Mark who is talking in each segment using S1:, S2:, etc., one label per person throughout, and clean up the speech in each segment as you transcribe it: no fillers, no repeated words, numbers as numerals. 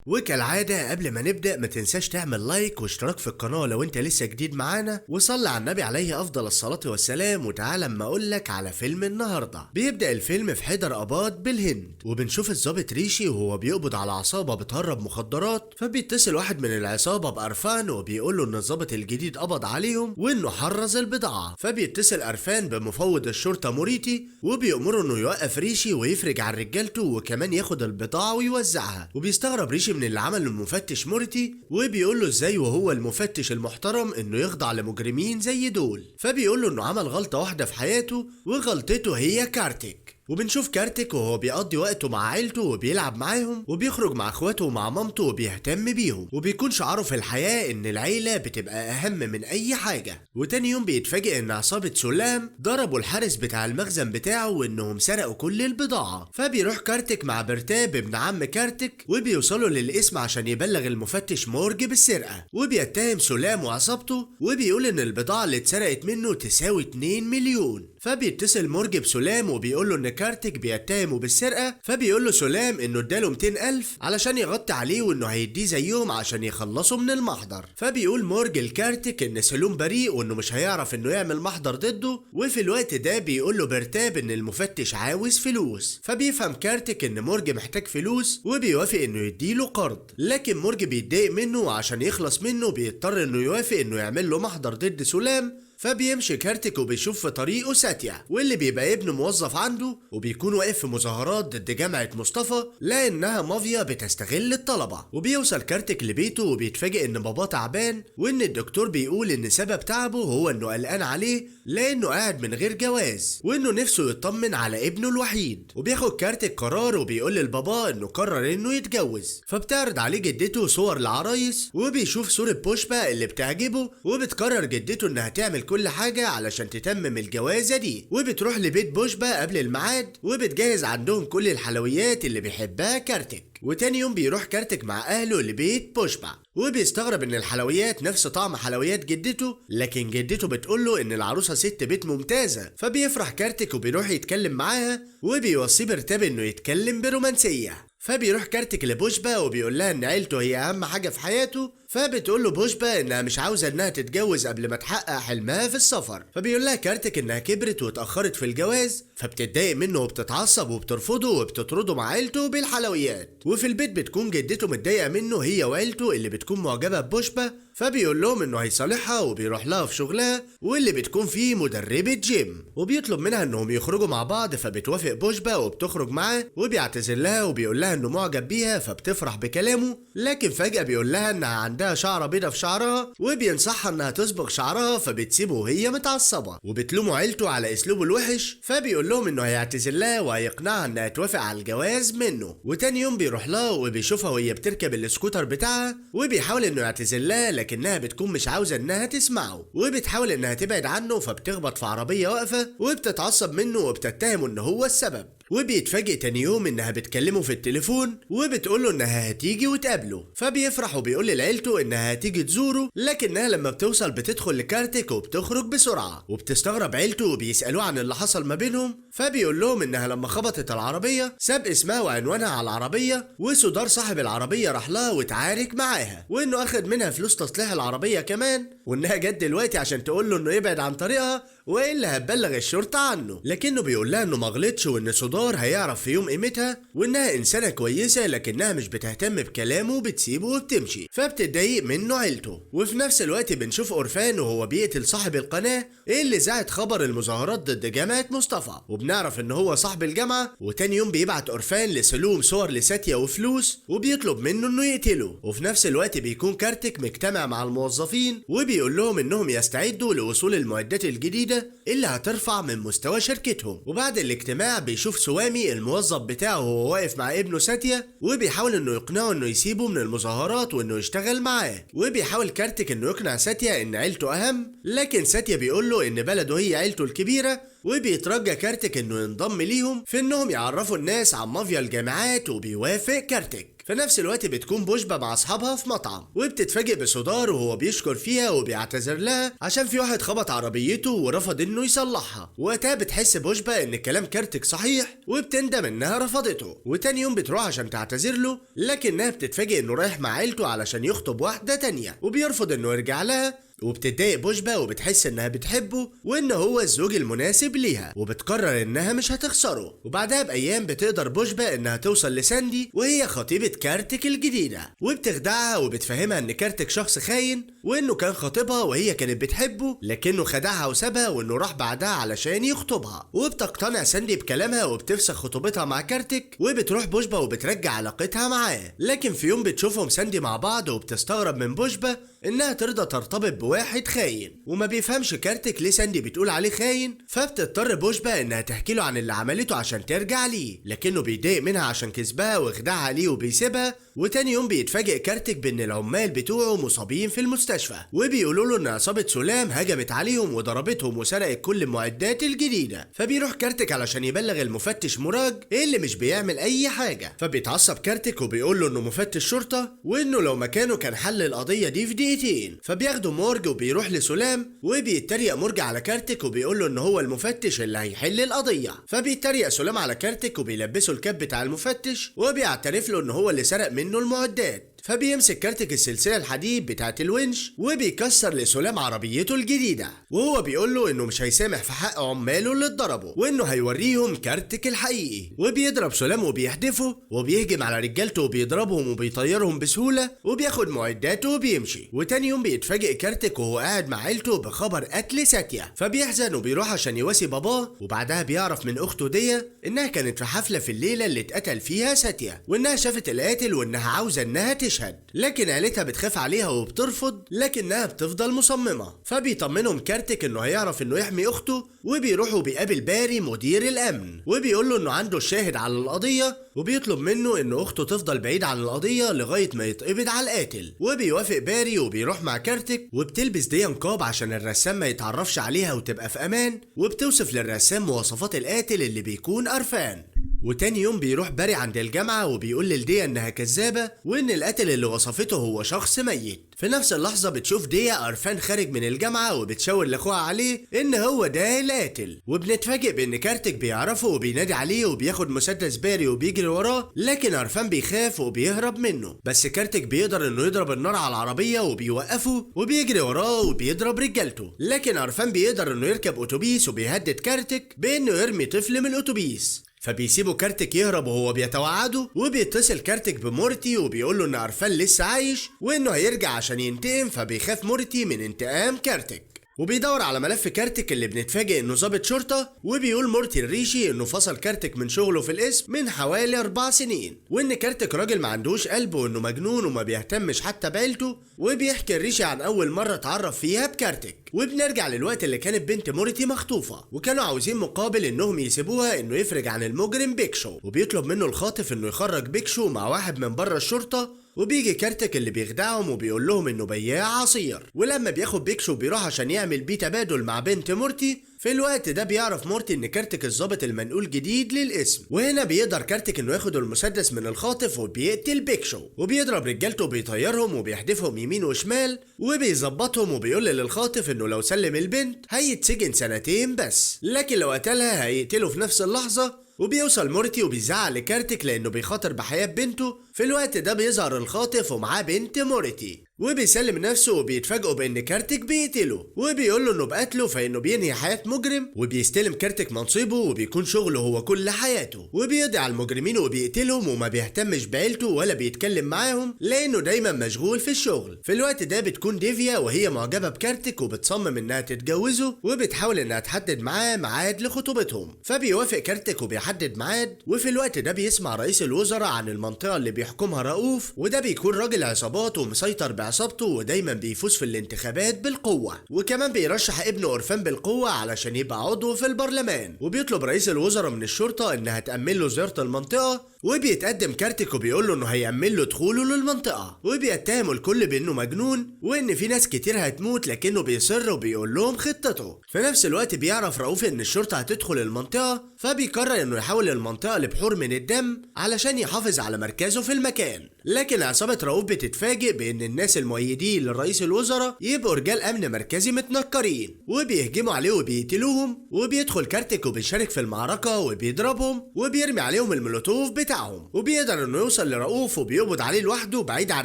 S1: وكالعادة قبل ما نبدأ ما تنساش تعمل like واشتراك في القناة لو انت لسه جديد معانا، وصلي على النبي عليه افضل الصلاة والسلام. وتعالى اما اقولك على فيلم النهاردة. بيبدأ الفيلم في حيدر اباد بالهند، وبنشوف الضابط ريشي وهو بيقبض على عصابة بتهرب مخدرات. فبيتصل واحد من العصابة بأرفان وبيقول له ان الضابط الجديد قبض عليهم وانه حرز البضاعة. فبيتصل أرفان بمفوض الشرطة موريتي وبيأمره انه يوقف ريشي ويفرج عن رجالته وكمان ياخد البضاعة ويوزعها. وبيستغرب ريشي من اللي عمله المفتش موريتي وبيقول له ازاي وهو المفتش المحترم انه يخضع لمجرمين زي دول. فبيقول له انه عمل غلطة واحدة في حياته وغلطته هي كارتيك. وبنشوف كارتيك وهو بيقضي وقته مع عيلته وبيلعب معاهم وبيخرج مع اخواته ومع مامته وبيهتم بيهم، وبيكون شعاره في الحياة ان العيلة بتبقى اهم من اي حاجة. وتاني يوم بيتفاجئ ان عصابة سلام ضربوا الحارس بتاع المخزن بتاعه وانهم سرقوا كل البضاعة. فبيروح كارتيك مع برتاب ابن عم كارتيك وبيوصلوا للقسم عشان يبلغ المفتش مورج بالسرقة، وبيتهم سلام وعصابته وبيقول ان البضاعة اللي اتسرقت منه تساوي 2 مليون. فبيتصل مورج بسلام وبيقول له ان كارتيك بيتهمه بالسرقة، فبيقول له سلام انه اداله 200,000 علشان يغطي عليه وانه هيديه زيهم عشان يخلصوا من المحضر. فبيقول مورج لكارتيك ان سلوم بريء وانه مش هيعرف انه يعمل محضر ضده. وفي الوقت ده بيقول له برتاب ان المفتش عاوز فلوس، فبيفهم كارتيك ان مورج محتاج فلوس وبيوافق انه يديله قرض، لكن مورج بيتضايق منه وعشان يخلص منه بيضطر انه يوافق انه يعمل له محضر ضد سلام. فبيمشي كارتيك وبيشوف في طريقه ساتيا واللي بيبقى ابن موظف عنده، وبيكون واقف في مظاهرات ضد جامعة مصطفى لأنها مافيا بتستغل الطلبة. وبيوصل كارتيك لبيته وبيتفاجئ ان باباه تعبان وان الدكتور بيقول ان سبب تعبه هو انه قلقان عليه لانه قاعد من غير جواز وانه نفسه يطمن على ابنه الوحيد. وبياخد كارتيك قرار وبيقول للبابا انه قرر انه يتجوز. فبتعرض عليه جدته صور العرايس وبيشوف صورة بوشبا اللي بتعجبه، وبتقرر جدته انها تعمل كل حاجة علشان تتمم الجوازة دي. وبتروح لبيت بوشبا قبل الميعاد وبتجهز عندهم كل الحلويات اللي بيحبها كارتيك. وتاني يوم بيروح كارتيك مع اهله لبيت بوشبا وبيستغرب ان الحلويات نفس طعم حلويات جدته، لكن جدته بتقوله ان العروسة ست بيت ممتازة. فبيفرح كارتيك وبيروح يتكلم معاها وبيوصيه برتاب انه يتكلم برومانسية. فبيروح كارتيك لبوشبا وبيقول لها ان عيلته هي اهم حاجة في حياته. فبتقول له بوشبا انها مش عاوزة انها تتجوز قبل ما تحقق حلمها في السفر. فبيقول لها كارتيك انها كبرت واتأخرت في الجواز، فبتتضايق منه وبتتعصب وبترفضه وبتطرده مع عيلته بالحلويات. وفي البيت بتكون جدته متضايقة منه هي وعيلته اللي بتكون معجبة ببوشبا، فبيقول لهم انه هيصالحها وبيروح لها في شغلها واللي بتكون فيه مدربة جيم، وبيطلب منها انهم يخرجوا مع بعض. فبتوافق بوشبا وبتخرج معاه وبيعتذر لها وبيقول لها انه معجب بيها، فبتفرح بكلامه. لكن فجأة بيقول لها انها عندها شعرة بيضة في شعرها وبينصحها انها تصبغ شعرها، فبتسيبه وهي متعصبة وبتلومه عيلته على اسلوبه الوحش. فبيقول لهم انه هيعتذر لها وهيقنعها انها توافق على الجواز منه. وتاني يوم بيروح لها وبيشوفها وهي بتركب السكوتر بتاعها وبيحاول انه يعتذر لها، لكنها بتكون مش عاوزة انها تسمعه وبتحاول انها تبعد عنه، فبتخبط في عربية واقفة وبتتعصب منه وبتتهمه ان هو السبب. وبيتفاجئ تاني يوم انها بتكلمه في التليفون وبتقوله انها هتيجي وتقابله، فبيفرح وبيقول لعيلته انها هتيجي تزوره، لكنها لما بتوصل بتدخل لكارتيك وبتخرج بسرعة. وبتستغرب عيلته وبيسألوه عن اللي حصل ما بينهم، فبيقول لهم انها لما خبطت العربية ساب اسمها وعنوانها على العربية، وسودار صاحب العربية راح لها وتعارك معاها، وانه اخد منها فلوس تصليح العربية كمان، وانها جت دلوقتي عشان تقول له انه يبعد عن طريقها والا هتبلغ الشرطة عنه. لكنه بيقول لها انه ما غلطش وان سودار هيعرف في يوم قيمتها وانها انسانة كويسة، لكنها مش بتهتم بكلامه وبتسيبه وبتمشي، فبتتضايق منه عيلته. وفي نفس الوقت بنشوف أورفان وهو بيقتل صاحب القناة اللي ذاعت خبر المظاهرات ضد جامعة مصطفى، وبنعرف ان هو صاحب الجامعة. وتاني يوم بيبعت أورفان لسلوم صور لساتيا وفلوس وبيطلب منه انه يقتله. وفي نفس الوقت بيكون كارتيك مجتمع مع الموظفين وبيقول لهم انهم يستعدوا لوصول المعدات الجديدة اللي هترفع من مستوى شركتهم. وبعد الاجتماع بيشوف سوامي الموظف بتاعه وهو واقف مع ابنه ساتيا وبيحاول انه يقنعه انه يسيبه من المظاهرات وانه يشتغل معاه. وبيحاول كارتيك انه يقنع ساتيا ان عيلته اهم، لكن ساتيا بيقول له ان بلده هي عيلته الكبيرة. وبيترجى كارتك انه ينضم ليهم في انهم يعرفوا الناس عن مافيا الجامعات، وبيوافق كارتك. في نفس الوقت بتكون بوشبا مع اصحابها في مطعم، وبتتفاجئ بسودار وهو بيشكر فيها وبيعتذر لها عشان في واحد خبط عربيته ورفض انه يصلحها. وقتها بتحس بوشبا ان كلام كارتك صحيح وبتندم انها رفضته. وتاني يوم بتروح عشان تعتذر له، لكنها بتتفاجئ انه رايح مع عيلته علشان يخطب واحدة تانية، وبيرفض انه يرجع لها. وبتتضايق بوشبا وبتحس انها بتحبه وان هو الزوج المناسب ليها، وبتقرر انها مش هتخسره. وبعدها بايام بتقدر بوشبا انها توصل لساندي وهي خطيبة كارتك الجديدة، وبتخدعها وبتفهمها ان كارتك شخص خاين وانه كان خاطبها وهي كانت بتحبه لكنه خدعها وسابها وانه راح بعدها علشان يخطبها. وبتقتنع ساندي بكلامها وبتفسخ خطوبتها مع كارتك، وبتروح بوشبا وبترجع علاقتها معاه. لكن في يوم بتشوفهم ساندي مع بعض وبتستغرب من بوشبا انها ترضى ترتبط بواحد خاين، وما بيفهمش كارتك ليه ساندي بتقول عليه خاين. فبتضطر بوشبا انها تحكي له عن اللي عملته عشان ترجع ليه، لكنه بيتضايق منها عشان كسبها وخدعها ليه وبيسيبها. وتاني يوم بيتفاجئ كارتك بان العمال بتوعه مصابين في المستشفى، وبيقولوا له ان عصابة سلام هجمت عليهم وضربتهم وسرقت كل المعدات الجديدة. فبيروح كارتك علشان يبلغ المفتش مراج اللي مش بيعمل اي حاجة. فبيتعصب كارتك وبيقول له انه مفتش شرطة وانه لو مكانه كان حل القضية دي في دقيقتين. فبياخده مورج وبيروح لسلام، وبيتريق مورج على كارتك وبيقول له ان هو المفتش اللي هيحل القضية. فبيتريق سلام على كارتك وبيلبسه الكاب بتاع المفتش وبيعترف له ان هو اللي سرق منه المعدات. فبيمسك كارتك السلسلة الحديد بتاعت الونش وبيكسر لسلام عربيته الجديدة، وهو بيقول له انه مش هيسامح في حق عماله اللي اتضربوا وانه هيوريهم كارتك الحقيقي. وبيضرب سلام وبيحدفه وبيهجم على رجالته وبيضربهم وبيطيرهم بسهولة وبياخد معداته وبيمشي. وتاني يوم بيتفاجئ كارتك وهو قاعد مع عيلته بخبر قتل ساتيا، فبيحزن وبيروح عشان يواسي باباه. وبعدها بيعرف من اخته ديا انها كانت في حفلة في الليلة اللي اتقتل فيها ساتيا، وانها شافت القاتل وانها عاوزة انها تشهد، لكن عيلتها بتخاف عليها وبترفض، لكنها بتفضل مصممة. فبيطمنهم كارتك انه هيعرف انه يحمي اخته، وبيروح وبيقابل باري مدير الامن وبيقول له انه عنده الشاهد على القضية، وبيطلب منه ان اخته تفضل بعيد عن القضية لغاية ما يتقبض على القاتل. وبيوافق باري وبيروح مع كارتك، وبتلبس ديا نقاب عشان الرسام ما يتعرفش عليها وتبقى في امان، وبتوصف للرسام مواصفات القاتل اللي بيكون قرفان. وتاني يوم بيروح باري عند الجامعة وبيقول لديا انها كذابة وان القاتل اللي وصفته هو شخص ميت. في نفس اللحظة بتشوف ديا قرفان خارج من الجامعة وبتشاور لاخوها عليه ان هو ده القاتل. وبنتفاجئ بان كارتك بيعرفه وبينادي عليه وبياخد مسدس باري وبيجري وراه، لكن قرفان بيخاف وبيهرب منه. بس كارتك بيقدر انه يضرب النار على العربية وبيوقفه وبيجري وراه وبيضرب رجالته، لكن قرفان بيقدر انه يركب اتوبيس وبيهدد كارتك بانه يرمي طفل من الاتوبيس. فبيسيبوا كارتك يهرب وهو بيتوعده، وبيتصل كارتك بمورتي وبيقول له ان قرفان لسه عايش وانه هيرجع عشان ينتقم. فبيخاف مورتي من انتقام كارتك وبيدور على ملف كارتك اللي بنتفاجئ انه ضابط شرطه. وبيقول مورتي الريشي انه فصل كارتك من شغله في القسم من حوالي 4 سنين، وان كارتك راجل ما عندوش قلب وانه مجنون وما بيهتمش حتى بعيلته. وبيحكي الريشي عن اول مرة اتعرف فيها بكارتك. وبنرجع للوقت اللي كانت بنت مورتي مخطوفه، وكانوا عاوزين مقابل انهم يسيبوها انه يفرج عن المجرم بيكشو، وبيطلب منه الخاطف انه يخرج بيكشو مع واحد من بره الشرطة. وبيجي كارتك اللي بيخدعهم وبيقول لهم انه بياع عصير، ولما بياخد بيكشو بيروح عشان يعمل بيه تبادل مع بنت مورتي. في الوقت ده بيعرف مورتي ان كارتك الظابط المنقول جديد للقسم، وهنا بيقدر كارتك انه ياخد المسدس من الخاطف وبيقتل بيكشو، وبيضرب رجالته وبيطيرهم وبيحدفهم يمين وشمال وبيظبطهم، وبيقول للخاطف انه لو سلم البنت هيتسجن 2 سنين بس، لكن لو قتلها هيقتله في نفس اللحظة. وبيوصل مورتي وبيزعق لكارتك لانه بيخاطر بحياة بنته. في الوقت ده بيظهر الخاطف ومعاه بنت مورتي وبيسلم نفسه، وبيتفاجئوا بان كارتك بيقتله وبيقول له انه بقتله فانه بينهي حياة مجرم. وبيستلم كارتك منصبه وبيكون شغله هو كل حياته، وبيقضي على المجرمين وبيقتلهم وما بيهتمش بعيلته ولا بيتكلم معاهم لانه دايما مشغول في الشغل. في الوقت ده بتكون ديفيا وهي معجبة بكارتك وبتصمم انها تتجوزه، وبتحاول انها تحدد معاه ميعاد لخطوبتهم. فبيوافق كارتك وبيحدد ميعاد. وفي الوقت ده بيسمع رئيس الوزراء عن المنطقة اللي بيحكمها رؤوف، وده بيكون راجل عصابات ومسيطر بعصابته ودايما بيفوز في الانتخابات بالقوة، وكمان بيرشح ابنه أورفان بالقوة علشان يبقى عضو في البرلمان. وبيطلب رئيس الوزراء من الشرطة انها تأمن له زيارة المنطقة، وبيتقدم كارتك وبيقول له انه هيأمن له دخوله للمنطقة، وبيتهموا الكل بانه مجنون وان في ناس كتير هتموت، لكنه بيصر وبيقول لهم خطته. في نفس الوقت بيعرف رؤوف ان الشرطة هتدخل المنطقة، فبيقرر انه يحول المنطقة لبحور من الدم علشان يحافظ على مركزه في المكان. لكن عصابة رؤوف بتتفاجئ بان الناس المؤيدين لرئيس الوزراء يبقوا رجال امن مركزي متنكرين، وبيهجموا عليه وبيقتلوهم. وبيدخل كارتك وبيشارك في المعركة وبيضربهم وبيرمي عليهم المولوتوف بتاعهم، وبيقدر انه يوصل لرؤوف وبيقبض عليه لوحده بعيد عن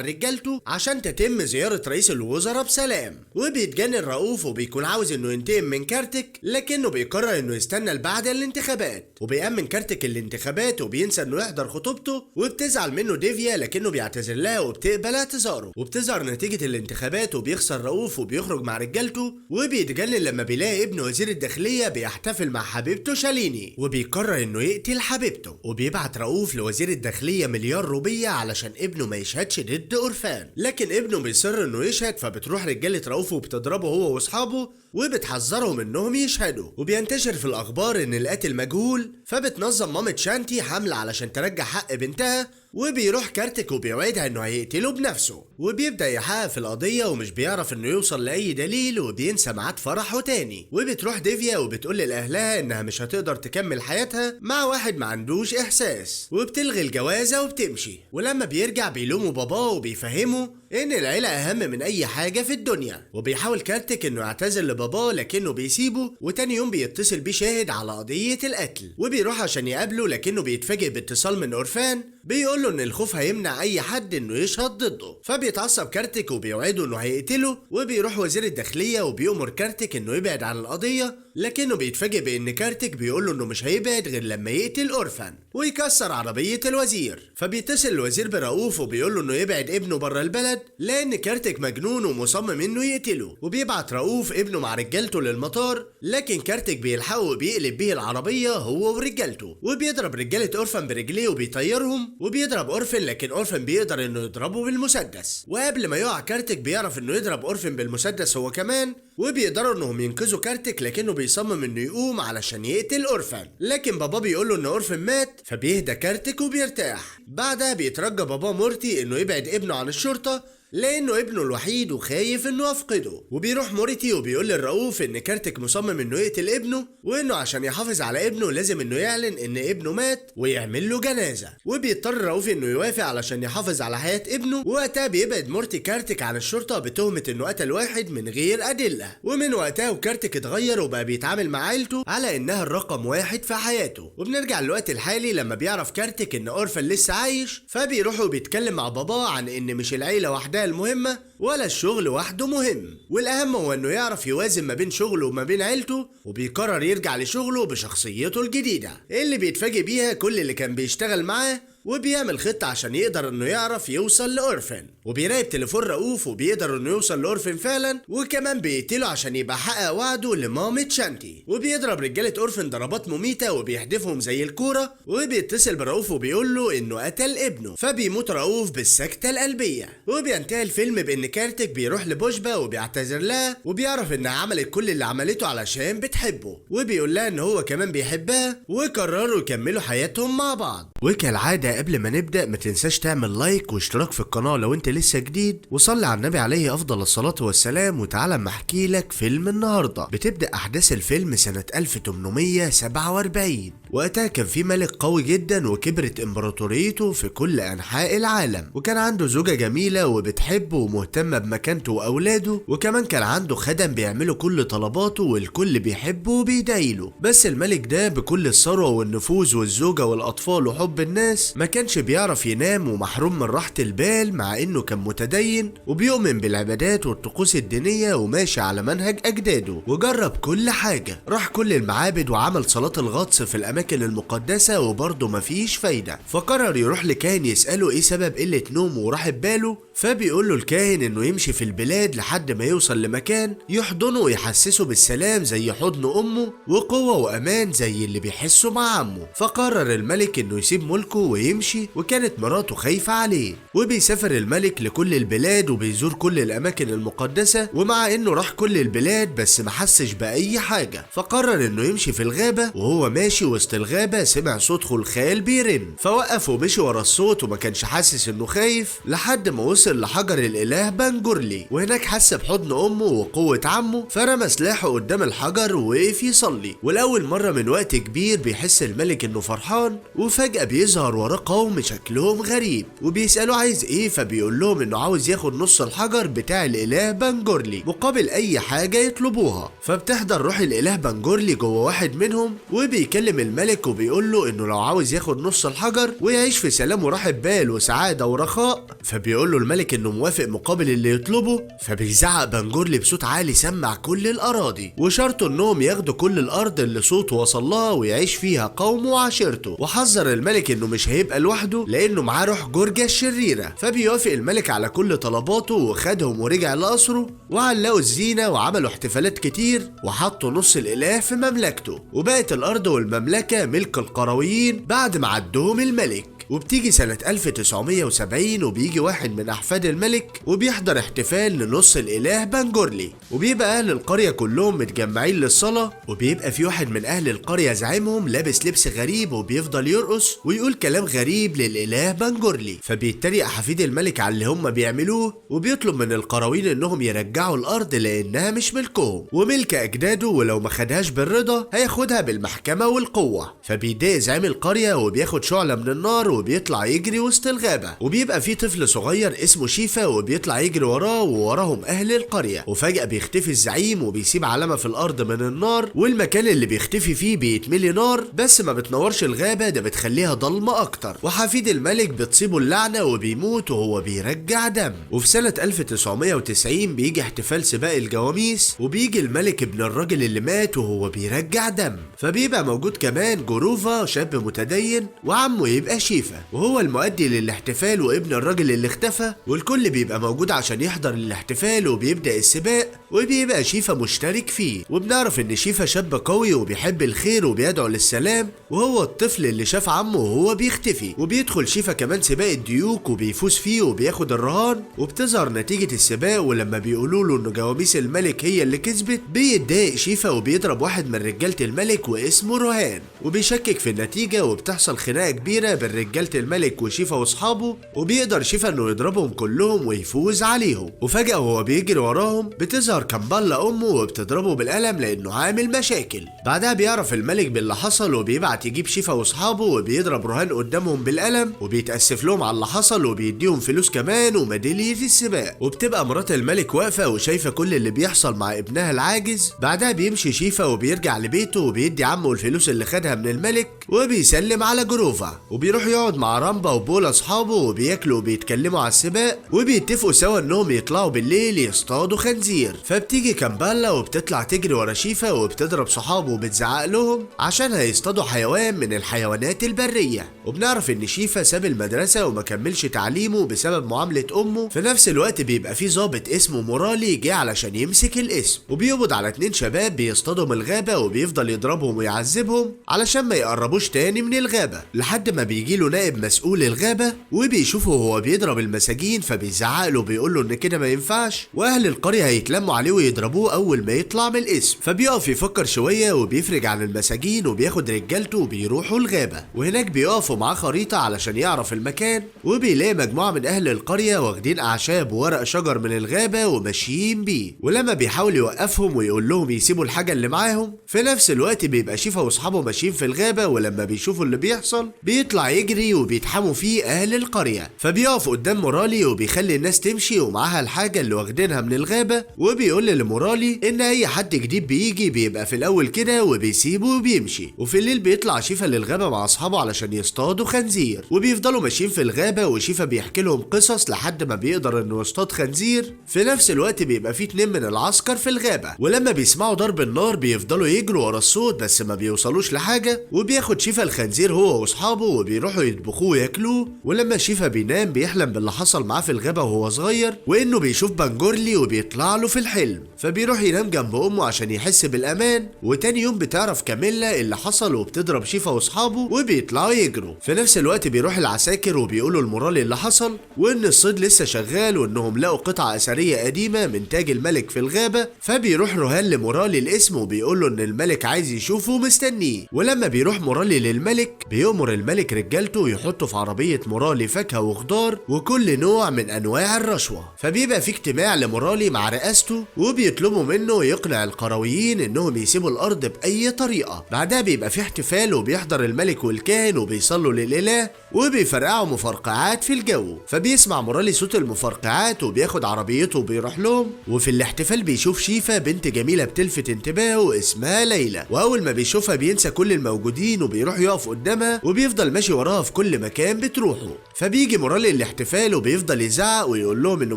S1: رجالته عشان تتم زيارة رئيس الوزراء بسلام. وبيتجنن رؤوف وبيكون عاوز انه ينتقم من كارتك، لكنه بيقرر انه يستنى لبعد الانتخابات، وبيأمن كارتك الانتخابات وبينسى انه يحضر خطوبته. وبتزعل منه ديفيا لكنه بيعتذر لها وبتقبل اعتذاره. وبتظهر نتيجة الانتخابات وبيخسر رؤوف وبيخرج مع رجالته، وبيتجنن لما بيلاقي ابن وزير الداخلية بيحتفل مع حبيبته شاليني، وبيقرر انه يقتل حبيبته. وبيبعت رؤوف لوزير الداخلية 1,000,000,000 روبية علشان ابنه ما يشهدش ضد أورفان، لكن ابنه بيصر انه يشهد، فبتروح رجالة رؤوف وبتضربه هو واصحابه وبتحذرهم انهم يشهدوا. وبينتشر في الاخبار ان القاتل مجهول، فبتنظم مامة شانتي حملة علشان ترجع حق بنتها، وبيروح كارتك وبيوعدها انه هيقتله بنفسه. وبيبدأ يحقق في القضية ومش بيعرف انه يوصل لأي دليل، وبينسى ميعاد فرحه تاني. وبتروح ديفيا وبتقول لأهلها انها مش هتقدر تكمل حياتها مع واحد ما عندوش احساس، وبتلغي الجوازة وبتمشي. ولما بيرجع بيلومه باباه وبيفهمه ان العيلة اهم من اي حاجة في الدنيا. وبيحاول كارتك انه يعتذر لباباه لكنه بيسيبه، وتاني يوم بيتصل بيه شاهد على قضية القتل، وبيروح عشان يقابله، لكنه بيتفاجئ باتصال من أورفان بيقول له ان الخوف هيمنع اي حد انه يشهد ضده. فبيتعصب كارتك وبيوعده انه هيقتله، وبيروح وزير الداخلية وبيؤمر كارتك انه يبعد عن القضية، لكنه بيتفاجئ بان كارتك بيقول له انه مش هيبعد غير لما يقتل أورفان ويكسر عربية الوزير. فبيتصل الوزير برؤوف وبيقول له انه يبعد ابنه بره البلد لان كارتك مجنون ومصمم انه يقتله. وبيبعت رؤوف ابنه مع رجالته للمطار، لكن كارتك بيلحقه وبيقلب بيه العربية هو ورجالته، وبيضرب رجالة أورفان برجليه وبيطيرهم، وبيضرب أورفن لكن أورفن بيقدر انه يضربه بالمسدس. وقبل ما يقع كارتك بيعرف انه يضرب أورفن بالمسدس هو كمان، وبيقدروا انهم ينقذوا كارتك لكنه بيصمم انه يقوم علشان يقتل أورفن، لكن بابا بيقول له ان أورفن مات، فبيهدى كارتك وبيرتاح. بعدها بيترجى بابا مورتي انه يبعد ابنه عن الشرطة لانه ابنه الوحيد وخايف انه يفقده. وبيروح مورتي وبيقول للرؤوف ان كارتك مصمم انه يقتل ابنه، وانه عشان يحافظ على ابنه لازم انه يعلن ان ابنه مات ويعمل له جنازة. وبيضطر رؤوف انه يوافق علشان يحافظ على حياة ابنه. ووقتها بيبعد مورتي كارتك عن الشرطة بتهمة انه قتل واحد من غير ادلة. ومن وقتها وكارتك اتغير وبقى بيتعامل مع عيلته على انها الرقم 1 في حياته. وبنرجع للوقت الحالي لما بيعرف كارتك ان أورفان لسه عايش، فبيروح وبيتكلم مع باباه عن ان مش العيلة وحدها المهمة ولا الشغل وحده مهم، والأهم هو انه يعرف يوازن ما بين شغله وما بين عيلته. وبيقرر يرجع لشغله بشخصيته الجديدة اللي بيتفاجئ بيها كل اللي كان بيشتغل معاه، وبيعمل خطة عشان يقدر انه يعرف يوصل لأورفن. وبيراقب تليفون رؤوف وبيقدر انه يوصل لأورفن فعلا، وكمان بيقتله عشان يبقى حقق وعده لمامة شانتي. وبيضرب رجالة أورفن ضربات مميتة وبيحدفهم زي الكورة، وبيتصل برؤوف وبيقول له انه قتل ابنه، فبيموت رؤوف بالسكتة القلبية. وبينتهي الفيلم بان كارتك بيروح لبوشبا وبيعتذر لها، وبيعرف انها عملت كل اللي عملته علشان بتحبه، وبيقول لها ان هو كمان بيحبها، وقرروا يكملوا حياتهم مع بعض. وكالعادة قبل ما نبدأ ما تنساش تعمل like واشتراك في القناة لو انت لسه جديد، وصلي على النبي عليه افضل الصلاة والسلام. وتعالى اما احكي لك فيلم النهاردة. بتبدأ احداث الفيلم سنة 1847، وقتها كان في ملك قوي جدا وكبرت امبراطوريته في كل انحاء العالم، وكان عنده زوجة جميلة وبتحبه ومهتمة بمكانته واولاده، وكمان كان عنده خدم بيعملوا كل طلباته والكل بيحبه وبيدعيله. بس الملك ده بكل الثروة والنفوذ والزوجة والاطفال وحب الناس ما كانش بيعرف ينام ومحروم من راحة البال، مع انه كان متدين وبيؤمن بالعبادات والطقوس الدينية وماشي على منهج اجداده، وجرب كل حاجة، راح كل المعابد وعمل صلاة الغطس في الاماكن الأماكن المقدسة وبرضه مفيش فايدة. فقرر يروح لكاهن يسأله ايه سبب قلة نومه وراحة باله. فبيقول له الكاهن انه يمشي في البلاد لحد ما يوصل لمكان يحضنه ويحسسه بالسلام زي حضن امه، وقوة وامان زي اللي بيحسه مع عمه. فقرر الملك انه يسيب ملكه ويمشي، وكانت مراته خايفة عليه. وبيسافر الملك لكل البلاد وبيزور كل الاماكن المقدسة، ومع انه راح كل البلاد بس ما حسش باي حاجة. فقرر انه يمشي في الغابة، وهو ماشي وسط الغابة سمع صوت خلخال بيرن، فوقف ومشي ورا الصوت وما كانش حاسس انه خايف لحد ما وصل لحجر الاله بنجورلي. وهناك حس بحضن امه وقوة عمه، فرمى سلاحه قدام الحجر ووقف يصلي. ولاول مرة من وقت كبير بيحس الملك انه فرحان، وفجأة بيظهر وراه قوم شكلهم غريب وبيسألوه عايز ايه، فبيقول لهم انه عاوز ياخد نص الحجر بتاع الاله بنجورلي مقابل اي حاجة يطلبوها. فبتحضر روح الاله بنجورلي جوه واحد منهم وبيكلم الملك وبيقول له انه لو عاوز ياخد نص الحجر ويعيش في سلام وراحة بال وسعادة ورخاء، فبيقول له الملك انه موافق مقابل اللي يطلبه. فبيزعق بنجورلي بصوت عالي سمع كل الاراضي، وشرطه انهم ياخدوا كل الارض اللي صوته وصل لها ويعيش فيها قومه وعشيرته. وحذر الملك انه مش هيبقى لوحده لانه معاه روح جورجيا الشريرة. فبيوافق الملك على كل طلباته وخدهم ورجع لقصره، وعلقوا الزينة وعملوا احتفالات كتير وحطوا نص الاله في مملكته، وبقت الارض والمملكة ملك القرويين بعد ما عدهم الملك. وبتيجي سنة 1970 وبيجي واحد من أحفاد الملك وبيحضر احتفال لنص الإله بنجورلي، وبيبقى أهل القرية كلهم متجمعين للصلاة، وبيبقى في واحد من أهل القرية زعيمهم لابس لبس غريب وبيفضل يرقص ويقول كلام غريب للإله بنجورلي. فبيتريق حفيد الملك على اللي هم بيعملوه، وبيطلب من القرويين إنهم يرجعوا الأرض لأنها مش ملكهم وملك أجداده، ولو ما خدهاش بالرضا هياخدها بالمحكمة والقوة. فبيتضايق زعيم القرية وبياخد شعلة من النار وبيطلع يجري وسط الغابة، وبيبقى في طفل صغير اسمه شيفا وبيطلع يجري وراه ووراهم أهل القرية. وفجأة بيختفي الزعيم وبيسيب علامة في الأرض من النار، والمكان اللي بيختفي فيه بيتملي نار، بس ما بتنورش الغابة، ده بتخليها ضلمة أكتر. وحفيد الملك بتصيبه اللعنة وبيموت وهو بيرجع دم. وفي سنة 1990 بيجي احتفال سباق الجواميس، وبيجي الملك ابن الراجل اللي مات وهو بيرجع دم. فبيبقى موجود كمان جوروفا شاب متدين، وعمه يبقى شيفا وهو المؤدي للاحتفال وابن الراجل اللي اختفى، والكل بيبقى موجود عشان يحضر الاحتفال. وبيبدأ السباق وبيبقى شيفا مشترك فيه، وبنعرف ان شيفا شاب قوي وبيحب الخير وبيدعو للسلام، وهو الطفل اللي شاف عمه وهو بيختفي. وبيدخل شيفا كمان سباق الديوك وبيفوز فيه وبياخد الرهان، وبتظهر نتيجة السباق. ولما بيقولوا له ان جواميس الملك هي اللي كسبت بيتضايق شيفا وبيضرب واحد من رجالة الملك واسمه روهان، وبيشكك في النتيجة، وبتحصل خناقة كبيرة بين رجالة الملك وشيفا واصحابه، وبيقدر شيفا انه يضربهم كلهم ويفوز عليهم. وفجأة وهو بيجري وراهم بتظهر كامبالا امه وبتضربه بالقلم لانه عامل مشاكل. بعدها بيعرف الملك باللي حصل وبيبعت يجيب شيفا واصحابه، وبيضرب روهان قدامهم بالقلم وبيتأسف لهم على اللي حصل وبيديهم فلوس كمان وميدالية السباق. وبتبقى مرات الملك واقفة وشايفة كل اللي بيحصل مع ابنها العاجز. بعدها بيمشي شيفا وبيرجع لبيته وبيدي عمه الفلوس اللي خدها من الملك، وبيسلم على جروفا، وبيروح يقعد مع رامبا وبولا اصحابه وبياكلوا وبيتكلموا على السباق، وبيتفقوا سوا انهم يطلعوا بالليل يصطادوا خنزير. فبتيجي كامبالا وبتطلع تجري ورا شيفا وبتضرب صحابه وبتزعق لهم عشان هيصطادوا حيوان من الحيوانات البرية. وبنعرف ان شيفا ساب المدرسة وما كملش تعليمه بسبب معاملة امه. في نفس الوقت بيبقى في ضابط اسمه مورالي جه علشان يمسك الاسم، وبيقبض على 2 شباب بيصطادوا من الغابة وبيفضل يضربهم ويعذبهم علشان ما يقربوش تاني من الغابة، لحد ما بيجيله نائب مسؤول الغابة وبيشوفه وهو بيضرب المساجين، فبيزعق له وبيقول له ان كده ما ينفعش واهل القرية هيتلموا عليه ويضربوه اول ما يطلع من الاسم. فبيقف يفكر شوية وبيفرج عن المساجين وبياخد رجالته وبيروحوا الغابة، وهناك بيقفوا معاه خريطة علشان يعرف المكان، وبيلاقي مجموعة من اهل القرية واخدين اعشاب وورق شجر من الغابة وماشيين بيه. ولما بيحاول يوقفهم ويقول لهم يسيبوا الحاجة اللي معاهم، في نفس الوقت بيبقى شيفا واصحابه ماشيين في الغابة، ولما بيشوفوا اللي بيحصل بيطلع يجري خيري وبيتحموا فيه اهل القرية. فبيقف قدام مورالي وبيخلي الناس تمشي ومعاها الحاجة اللي واخدينها من الغابة، وبيقول لمورالي ان اي حد جديد بيجي بيبقى في الاول كده وبيسيبه وبيمشي. وفي الليل بيطلع شيفا للغابة مع اصحابه علشان يصطادوا خنزير، وبيفضلوا ماشيين في الغابة وشيفا بيحكي لهم قصص لحد ما بيقدر انه يصطاد خنزير. في نفس الوقت بيبقى في 2 من العسكر في الغابة، ولما بيسمعوا ضرب النار بيفضلوا يجروا ورا الصوت بس ما بيوصلوش لحاجة. وبياخد شيفا الخنزير هو واصحابه وبيروحوا يطبخوه وياكلوه. ولما شيفا بينام بيحلم باللي حصل معاه في الغابة وهو صغير، وانه بيشوف بنجورلي وبيطلع له في الحلم، فبيروح ينام جنب امه عشان يحس بالامان. وتاني يوم بتعرف كاميلا اللي حصل وبتضرب شيفا واصحابه وبيطلعوا يجروا. في نفس الوقت بيروح العساكر وبيقولوا لمورالي اللي حصل، وان الصيد لسه شغال وانهم لقوا قطعة اثرية قديمة من تاج الملك في الغابة. فبيروح روهان لمورالي الاسم وبيقول له ان الملك عايز يشوفه ومستنيه. ولما بيروح مورالي للملك بيأمر الملك رجالته يحطوا في عربية مورالي فاكهة وخضار وكل نوع من انواع الرشوة. فبيبقى في اجتماع لمورالي مع رئاسته وبيطلبوا منه يقنع القرويين انهم يسيبوا الارض باي طريقة. بعدها بيبقى في احتفال وبيحضر الملك والكاهن وبيصلوا للاله وبيفرقعوا مفرقعات في الجو. فبيسمع مورالي صوت المفرقعات وبياخد عربيته وبيروح لهم. وفي الاحتفال بيشوف شيفا بنت جميلة بتلفت انتباهه اسمها ليلى، واول ما بيشوفها بينسى كل الموجودين وبيروح يقف قدامها وبيفضل ماشي وراها في كل مكان بتروحه. فبيجي مورالي الاحتفال وبيفضل يزعق ويقول لهم انه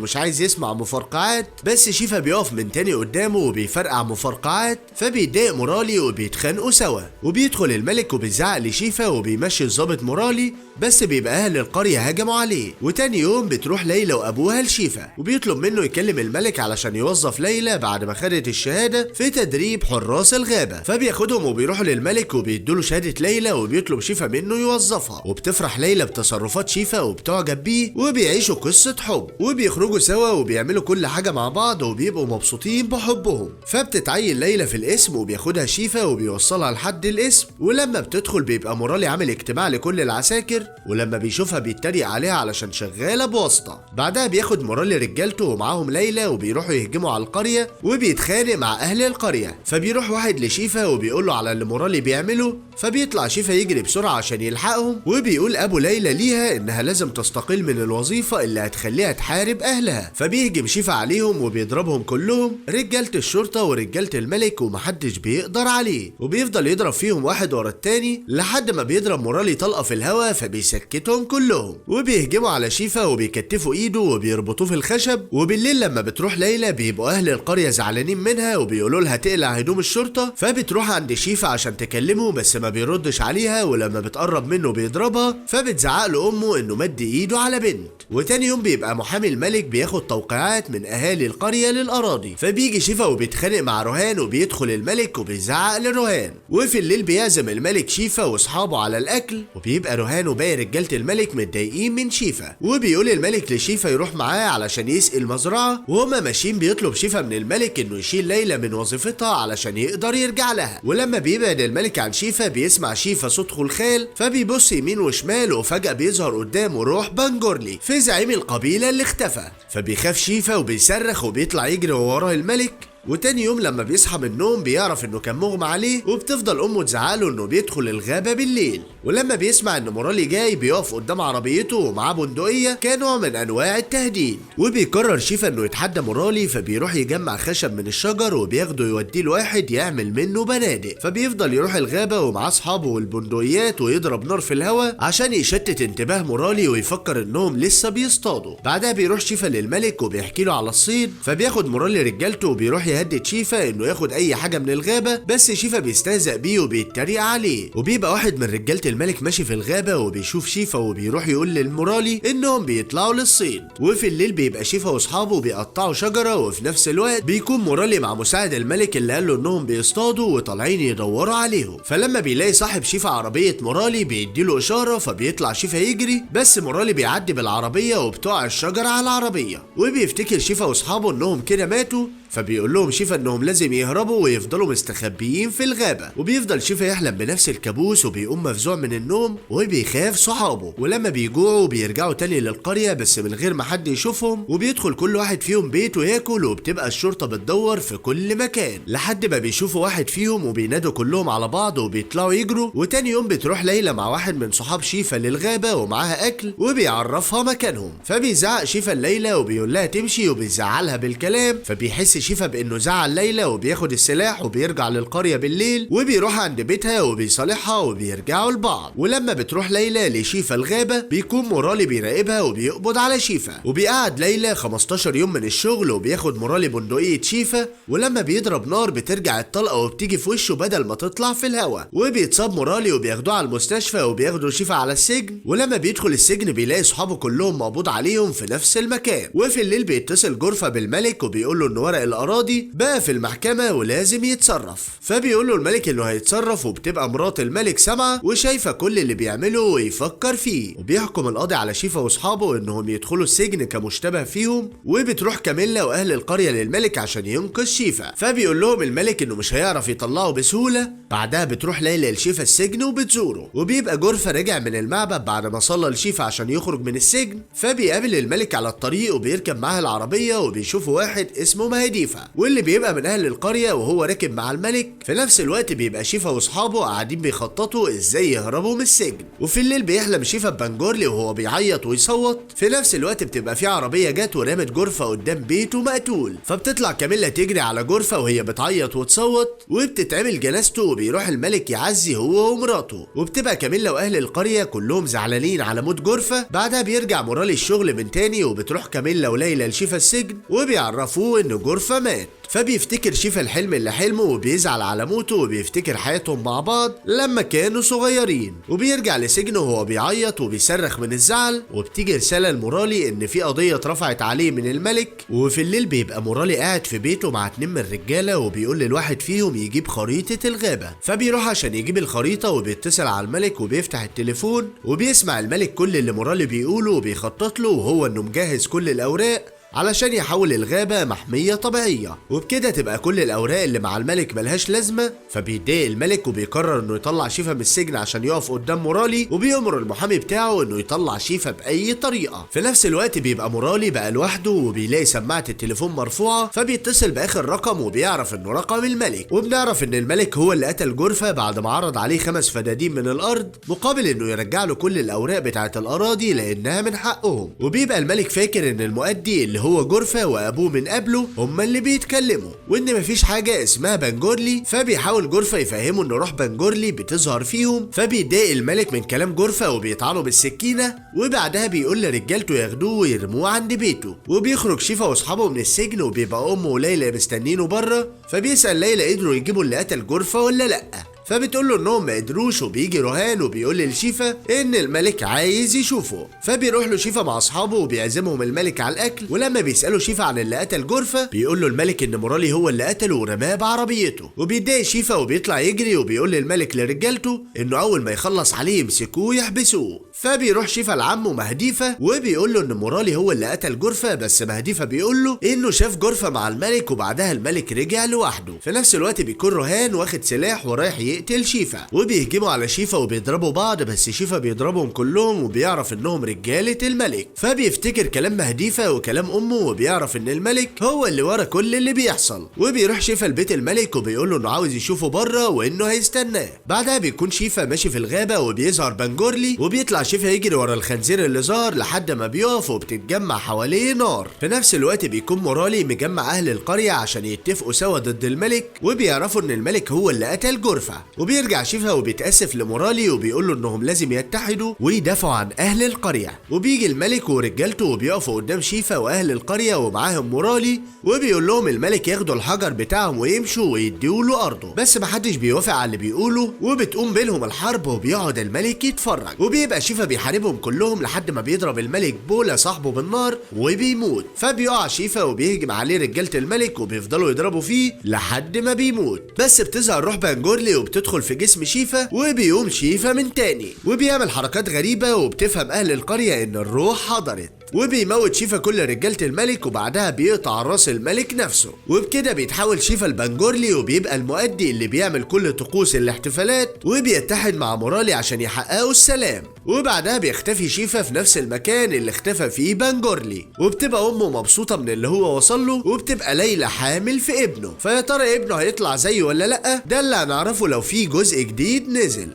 S1: مش عايز يسمع مفرقعات، بس شيفا بيقف من تاني قدامه وبيفرقع مفرقعات، فبيتضايق مورالي وبيتخانقوا سوا. وبيدخل الملك وبيزعق لشيفا وبيمشي الضابط مورالي، بس بيبقى اهل القرية هجموا عليه. وتاني يوم بتروح ليلى وابوها لشيفا وبيطلب منه يكلم الملك علشان يوظف ليلى بعد ما خدت الشهادة في تدريب حراس الغابة. فبياخدهم وبيروحوا للملك وبيدوله شهادة ليلى وبيطلب شيفا منه يوظفها. وبتفرح ليلى بتصرفات شيفا وبتعجب بيه وبيعيشوا قصة حب وبيخرجوا سوا وبيعملوا كل حاجة مع بعض وبيبقوا مبسوطين بحبهم. فبتتعين ليلى في الاسم وبياخدها شيفا وبيوصلها لحد الاسم. ولما بتدخل بيبقى مورالي عامل اجتماع لكل العساكر، ولما بيشوفها بيتريق عليها علشان شغالة بواسطة. بعدها بياخد مورالي رجالته ومعاهم ليلى وبيروحوا يهجموا على القرية وبيتخانق مع اهل القرية. فبيروح واحد لشيفا وبيقول له على اللي مورالي بيعمله، فبيطلع شيفا يجري بسرعة عشان يلحقهم. وبيقول ابو ليلى ليها انها لازم تستقيل من الوظيفة اللي هتخليها تحارب اهلها. فبيهجم شيفا عليهم وبيضربهم كلهم، رجالة الشرطة ورجالة الملك، ومحدش بيقدر عليه، وبيفضل يضرب فيهم واحد ورا التاني لحد ما بيضرب مورالي طلقة في الهوا فبيسكتهم كلهم. وبيهجموا على شيفا وبيكتفوا ايده وبيربطوه في الخشب. وبالليل لما بتروح ليلى بيبقوا اهل القرية زعلانين منها وبيقولوا لها تقلع هدوم الشرطة. فبتروح عند شيفا عشان تكلمه بس ما بيردش عليها، ولما بتقرب منه بيضربها، فبتزعق له امه انه مد ايده على بنت. وتاني يوم بيبقى محامي الملك بياخد توقيعات من اهالي القرية للاراضي. فبيجي شيفا وبيتخانق مع روهان وبيدخل الملك وبيزعق لروهان. وفي الليل بيعزم الملك شيفا واصحابه على الاكل، وبيبقى روهان وباقي رجالة الملك متضايقين من شيفا. وبيقول الملك لشيفا يروح معاه علشان يسقي المزرعة. وهما ماشيين بيطلب شيفا من الملك انه يشيل ليلى من وظيفتها علشان يقدر يرجع لها. ولما بيبعد الملك عن شيفا بيسمع شيفا صوت خلخال، فبيبص يمين وشمال وفجأة بيظهر قدامه روح بانجورلي في زعيم القبيلة اللي اختفى. فبيخاف شيفا وبيصرخ وبيطلع يجري وراه الملك. وتاني يوم لما بيصحى من النوم بيعرف انه كان مغمى عليه، وبتفضل امه تزعله انه بيدخل الغابة بالليل. ولما بيسمع ان مورالي جاي بيقف قدام عربيته ومعاه بندقية كنوع من انواع التهديد. وبيقرر شيفا انه يتحدى مورالي، فبيروح يجمع خشب من الشجر وبياخده يوديه لواحد يعمل منه بنادق. فبيفضل يروح الغابة ومعاه اصحابه والبندقيات ويضرب نار في الهواء عشان يشتت انتباه مورالي ويفكر انهم لسه بيصطادوا. بعدها بيروح شيفا للملك وبيحكي له على الصيد، فبياخد مورالي رجالته وبيروح يهدد شيفا انه ياخد اي حاجة من الغابة، بس شيفا بيستهزأ بيه وبيتريق عليه. وبيبقى واحد من رجاله الملك ماشي في الغابة وبيشوف شيفا وبيروح يقول للمورالي انهم بيطلعوا للصيد. وفي الليل بيبقى شيفا واصحابه بيقطعوا شجرة، وفي نفس الوقت بيكون مورالي مع مساعد الملك اللي قال له انهم بيصطادوا وطالعين يدوروا عليهم. فلما بيلاقي صاحب شيفا عربية مورالي بيديله اشارة، فبيطلع شيفا يجري، بس مورالي بيعدي بالعربية وبتقع الشجرة على العربية. وبيفتكر شيفا واصحابه انهم كده ماتوا، فبيقول لهم شيفا انهم لازم يهربوا ويفضلوا مستخبيين في الغابة. وبيفضل شيفا يحلم بنفس الكابوس وبيقوم مفزوع من النوم وبيخاف صحابه. ولما بيجوعوا بيرجعوا تاني للقرية بس من غير ما حد يشوفهم، وبيدخل كل واحد فيهم بيته ياكل، وبتبقى الشرطة بتدور في كل مكان لحد ما بيشوفوا واحد فيهم وبينادوا كلهم على بعض وبيطلعوا يجروا. وتاني يوم بتروح ليلى مع واحد من صحاب شيفا للغابة ومعاها اكل وبيعرفها مكانهم. فبيزعق شيفا ليلى وبيقول لها تمشي وبيزعلها بالكلام، فبيحس شيفا بانه زعل ليلى وبياخد السلاح وبيرجع للقرية بالليل وبيروح عند بيتها وبيصالحها وبيرجعوا لبعض. ولما بتروح ليلى لشيفا الغابة بيكون مورالي بيراقبها وبيقبض على شيفا، وبيقعد ليلى 15 يوم من الشغل وبياخد مورالي بندقية شيفا، ولما بيضرب نار بترجع الطلقة وبتيجي في وشه بدل ما تطلع في الهواء، وبيتصاب مورالي وبياخدوه على المستشفى وبياخدوا شيفا على السجن. ولما بيدخل السجن بيلاقي صحابه كلهم مقبوض عليهم في نفس المكان. وفي الليل بيتصل جورفا بالملك وبيقول له ان ورق الاراضي بقى في المحكمة ولازم يتصرف، فبيقول له الملك انه هيتصرف، وبتبقى مرات الملك سامعة وشايفة كل اللي بيعمله ويفكر فيه. وبيحكم القاضي على شيفا واصحابه انهم يدخلوا السجن كمشتبه فيهم، وبتروح كاميلا واهل القرية للملك عشان ينقذ شيفا، فبيقول لهم الملك انه مش هيعرف يطلعه بسهولة. بعدها بتروح ليلى لشيفا السجن وبتزوره، وبيبقى جورفا رجع من المعبد بعد ما صلى لشيفا عشان يخرج من السجن، فبيقابل الملك على الطريق وبيركب معاه العربية وبيشوفوا واحد اسمه مهديفا واللي بيبقى من اهل القرية وهو راكب مع الملك. في نفس الوقت بيبقى شيفا واصحابه قاعدين بيخططوا ازاي يهربوا من السجن. وفي الليل بيحلم شيفا ببنجورلي وهو بيعيط ويصوت. في نفس الوقت بتبقى في عربية جت ورمت جورفا قدام بيته مقتول، فبتطلع كاميلا تجري على جورفا وهي بتعيط وتصوت، وبتتعمل جنازته وبيروح الملك يعزي هو ومراته. وبتبقى كاميلا واهل القرية كلهم زعلانين على موت جورفا. بعدها بيرجع مورالي الشغل من تاني، وبتروح كاميلا وليلى لشيفا السجن وبيعرفوه ان جورفا مات. فبيفتكر شيفا الحلم اللي حلمه وبيزعل على موته وبيفتكر حياتهم مع بعض لما كانوا صغيرين، وبيرجع لسجنه وهو بيعيط وبيصرخ من الزعل. وبتيجي رسالة لمورالي ان في قضية اترفعت عليه من الملك. وفي الليل بيبقى مورالي قاعد في بيته مع 2 من الرجالة وبيقول للواحد فيهم يجيب خريطة الغابة، فبيروح عشان يجيب الخريطة وبيتصل على الملك وبيفتح التليفون وبيسمع الملك كل اللي مورالي بيقوله وبيخطط له، وهو انه مجهز كل الاوراق علشان يحول الغابة محمية طبيعية، وبكده تبقى كل الأوراق اللي مع الملك ملهاش لازمة. فبيتضايق الملك وبيقرر انه يطلع شيفا من السجن عشان يقف قدام مورالي، وبيأمر المحامي بتاعه انه يطلع شيفا بأي طريقة. في نفس الوقت بيبقى مورالي بقى لوحده وبيلاقي سماعة التليفون مرفوعة، فبيتصل بآخر رقم وبيعرف انه رقم الملك. وبنعرف ان الملك هو اللي قتل جورفا بعد ما عرض عليه 5 فدادين من الأرض مقابل انه يرجع له كل الأوراق بتاعة الأراضي لأنها من حقهم. وبيبقى الملك فاكر ان المؤدي اللي هو جورفا وابوه من قبله هما اللي بيتكلموا، وان مفيش حاجة اسمها بنجورلي. فبيحاول جورفا يفهمه ان روح بنجورلي بتظهر فيهم، فبيتضايق الملك من كلام جورفا وبيطعنه بالسكينة، وبعدها بيقول لرجالته ياخدوه ويرموه عند بيته. وبيخرج شيفا واصحابه من السجن وبيبقى امه وليلى مستنينه بره، فبيسأل ليلى قدروا يجيبوا اللي قتل جورفا ولا لا، فبتقول له انهم ما قدروش. وبيجي روهان وبيقول لشيفا ان الملك عايز يشوفه، فبيروح له شيفا مع اصحابه وبيعزمهم الملك على الاكل. ولما بيسالوا شيفا عن اللي قتل جورفا بيقول له الملك ان مورالي هو اللي قتله ورماه بعربيته. وبيتضايق شيفا وبيطلع يجري وبيقول للملك لرجالته انه اول ما يخلص عليه يمسكوه ويحبسوه. فبيروح شيفا لعمه مهديفا وبيقول له ان مورالي هو اللي قتل جورفا، بس مهديفا بيقول له انه شاف جورفا مع الملك وبعدها الملك رجع لوحده. في نفس الوقت بيكون روهان واخد سلاح ورايح يقتل شيفا، وبيهجموا على شيفا وبيضربوا بعض، بس شيفا بيضربهم كلهم وبيعرف انهم رجالة الملك. فبيفتكر كلام مهديفا وكلام امه وبيعرف ان الملك هو اللي ورا كل اللي بيحصل. وبيروح شيفا لبيت الملك وبيقول له انه عاوز يشوفه بره وانه هيستناه. بعدها بيكون شيفا ماشي في الغابة وبيظهر بنجورلي، وبيطلع شيفا يجري ورا الخنزير اللي ظهر لحد ما بيقف وبتتجمع حواليه نار. في نفس الوقت بيكون مورالي مجمع اهل القرية عشان يتفقوا سوا ضد الملك، وبيعرفوا ان الملك هو اللي قتل جورفا. وبيرجع شيفا وبيتأسف لمورالي وبيقول له انهم لازم يتحدوا ويدافعوا عن اهل القرية. وبيجي الملك ورجالته وبيقفوا قدام شيفا واهل القرية ومعاهم مورالي، وبيقول لهم الملك ياخدوا الحجر بتاعهم ويمشوا ويديوا له ارضه، بس محدش بيوافق على اللي بيقوله، وبتقوم بينهم الحرب وبيقعد الملك يتفرج. وبيبقى شيفا بيحاربهم كلهم لحد ما بيضرب الملك بولا صاحبه بالنار وبيموت. فبيقع شيفا وبيهجم عليه رجالة الملك وبيفضلوا يضربوا فيه لحد ما بيموت، بس بتظهر روح بنجورلي وبتدخل في جسم شيفا وبيقوم شيفا من تاني وبيعمل حركات غريبة، وبتفهم اهل القرية ان الروح حضرت. وبيموت شيفا كل رجالة الملك، وبعدها بيقطع راس الملك نفسه. وبكده بيتحول شيفا لبنجورلي وبيبقى المؤدي اللي بيعمل كل طقوس الاحتفالات، وبيتحد مع مورالي عشان يحققوا السلام. وبعدها بيختفي شيفا في نفس المكان اللي اختفى فيه بنجورلي، وبتبقى امه مبسوطة من اللي هو وصل له، وبتبقى ليلى حامل في ابنه. فيا ترى ابنه هيطلع زيه ولا لا؟ ده اللي هنعرفه لو في جزء جديد نزل.